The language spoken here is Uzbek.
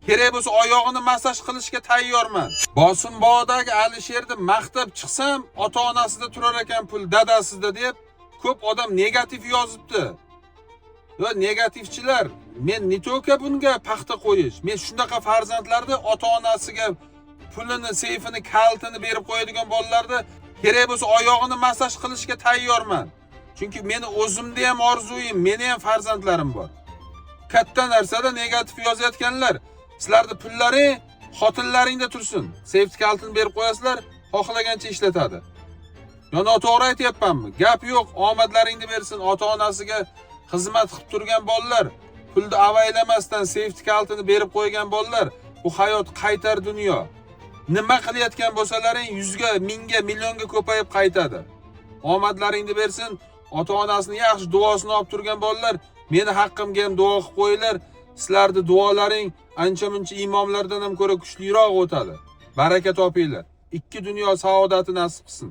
Kerak bo'lsa, oyog'ini massaj qilishga tayyorman. Bosumbodagi Alisherni maqtab chiqsam, ota onasida turar ekan pul, dadasida deb ko'p odam negativ yozibdi. Va negativchilar, men не только bunga paxta qo'yish, men shunaqa farzandlarni, ota onasiga pulini, seyfini, kalitini berib qo'yadigan bolalarni kerak bo'lsa, oyog'ini massaj qilishga tayyorman. Chunki meni o'zimda ham orzuyim, meni ham farzandlarim bor. Katta narsada negativ yozayotganlar, sizlarni pullaring xotinlaringda tursin. Seyf kalitini berib qo'yasizlar, xohlagancha ishlatadi. Yo noto'g'ri aytyapmanmi? Gap yo'q, omadlaringni bersin. Ota-onasiga xizmat qilib turgan bolalar, pulni avaylamasdan seyf kalitini berib qo'ygan bolalar, bu hayot qaytar dunyo. Nima qilayotgan bo'lsalaring, yuzga, mingga, millionga ko'payib qaytadi. Omadlaringni bersin. Ota-onasini yaxshi duosini olib turgan bolalar, meni haqqimga ham duo qilib qo'yinglar. Sizlarni duolaring ancha-muncha imomlardan ham ko'ra kuchliroq o'tadi. Baraka topinglar. Ikki dunyo saodati nasib qilsin.